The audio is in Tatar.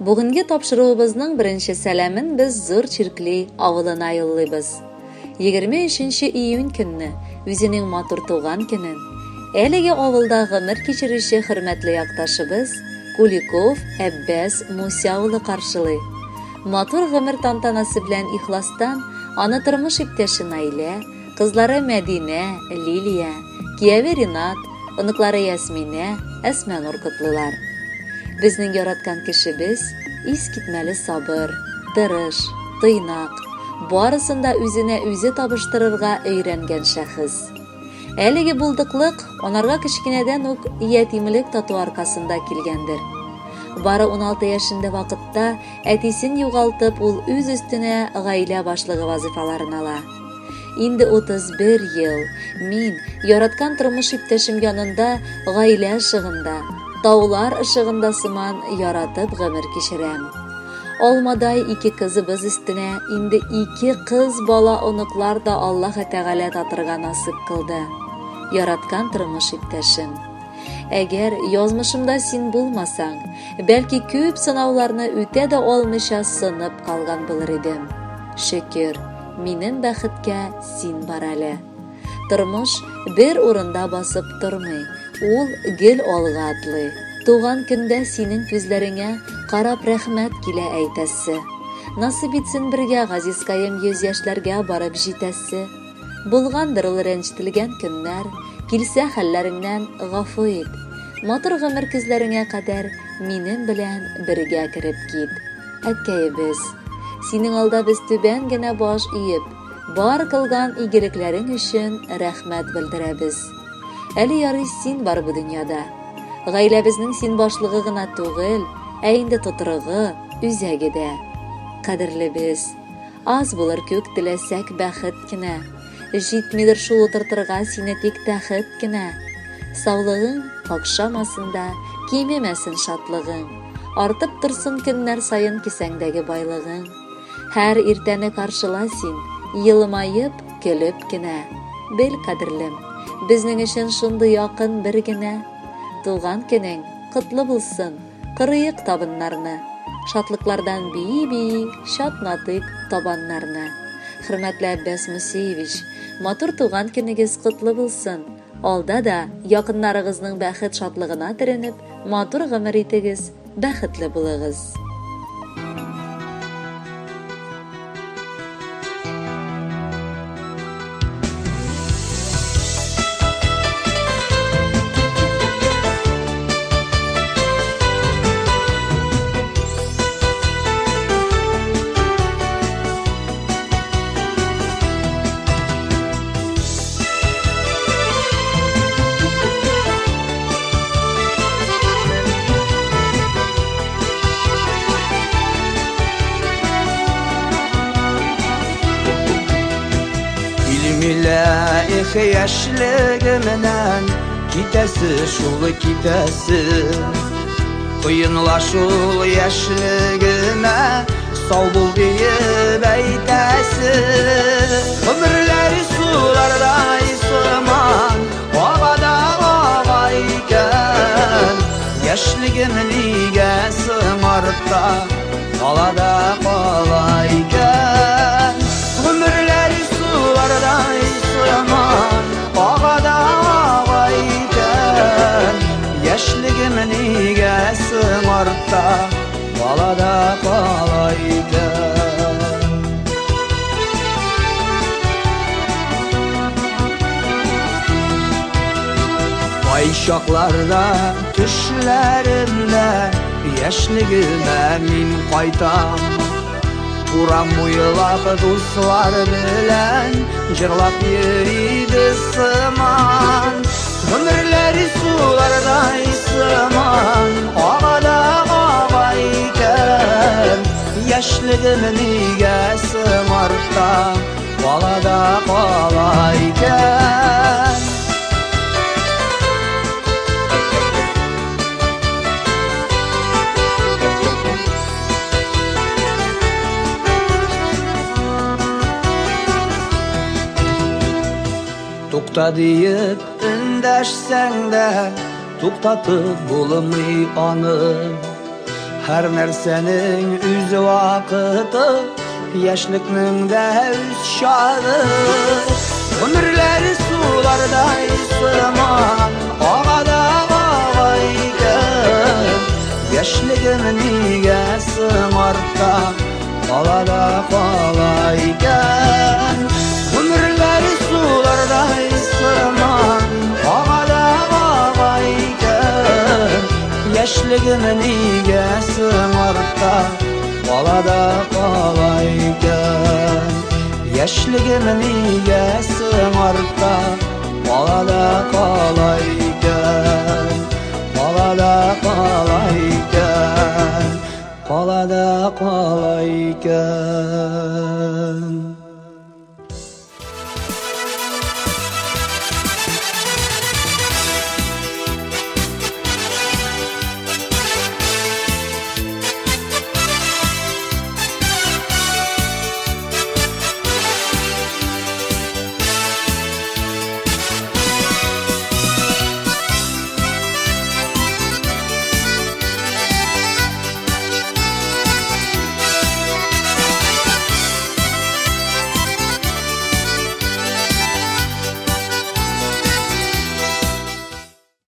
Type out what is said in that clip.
Бүгенге тапшыруыбызның беренче сәламен без Зур Чиркли авылына юллыйбыз. 23 июнь көнне үзенең матур туган көнен әлеге авылда гомер кичерүче хөрмәтле якташыбыз Куликов Әббәс Муся улы каршылый. Матур гомер тантанасы белән ихластан аны тормыш иптәше Наилә, кызлары Мәдинә, Лилия, кияве Ринат, оныклары Ясминә, Әсмәнур котлыйлар. Безнең яраткан кешебез искитмәле сабыр, тырыш, тыйнак, барысын да үзенә үзе табыштырырга өйрәнгән шәхес. Әлеге булдыклык анарга кечкенәдән үк ятимлек тату аркасында килгәндер. Бары 16 яшендә вакытта әтисен югалтып, ул үз өстенә гаилә башлыгы вазыйфаларын ала. Инде 31 ел мин яраткан тормыш иптәшем янында гаилә ышыгында, таулар ышыгында сыман яратып гомер кичерәм. Алмадай ике кызыбыз өстенә инде ике кыз бала оныклар да Аллаһ Тәгалә татырга насыйп кылды. Яраткан тормыш иптәшем. Әгәр язмышымда син булмасаң, бәлки күп сынауларны үтә дә алмыйча сынып калган булыр идем. Шөкер, минем бәхеткә син бар әле. Тормыш бер урында басып тормый, ул гел алга атлый. Туган көндә синең күзләреңә карап рәхмәт килә әйтәсе. Насыйп итсен бергә, газизкаем, 100 яшьләргә барып җитәсе. Булгандыр ул рәнҗетелгән көннәр, килсә хәлләреңнән гафу ит. Матур гомер көзләреңә кадәр минем белән бергә кереп кит. Әткәебез, синең алда без түбән генә баш иеп, бар кылган игелекләрең өчен рәхмәт белдерәбез. Әле ярый син бар бу дөньяда. Гаиләбезнең син башлыгы гына түгел, ә инде тотрыгы, үзәге дә. Кадерлебез, аз булыр күк теләсәк бәхет кенә. Җитмидер шул утыртырга сине тик тәхет кенә. Саулыгың какшамасын да, кимемәсен шатлыгың. Артып торсын көннәр саен кесәңдәге байлыгың. Һәр иртәне каршыла син, елмаеп, көлеп кенә. Бел, кадерлем, безнең өчен шундый якын бер генә. Туган көнең котлы булсын, кырыек табыннарны. Шатлыклардан бии-бии чатнатыйк табаннарны. Хөрмәтле Әббәс Мусиевич, матур туган көнегез котлы булсын. Алда да якыннарыгызның бәхет шатлыгына төренеп, матур гомер итегез, бәхетле булыгыз. Яшьлегемнән китәсе шул китәсе, Кыенла шул яшьлегемә сау бул диеп әйтәсе. Гомерләр сулардай сыман ага да ага икән, Яшьлегем нигә соң артта кала да кала икән. Гомерләр сулардай сыман ага да ага икән, Яшьлегем нигә соң артта кала да кала икән. Кайчакларда төшләремдә яшьлегемә мин кайтам. Урам буйлап дуслар белән җырлап йөрибез сыман. Гомерләр сулардай сыман ага да ага икән, Яшьлегем нигә соң артта кала да кала икән. Тукта диеп эндәшсәң дә, туктатып булмый аны. Һәр нәрсәнең үз вакыты, яшьлекнең дә үз чагы. Гомерләр сулардай сыман ага да ага икән. Яшьлегем нигә соң артта кала да кала икән? Гомерләр сулардай сыман ага да ага икән. Яшьлегем нигә соң артта кала да кала икән? Яшьлегем нигә соң артта кала да кала икән? Кала да кала икән, кала да кала икән.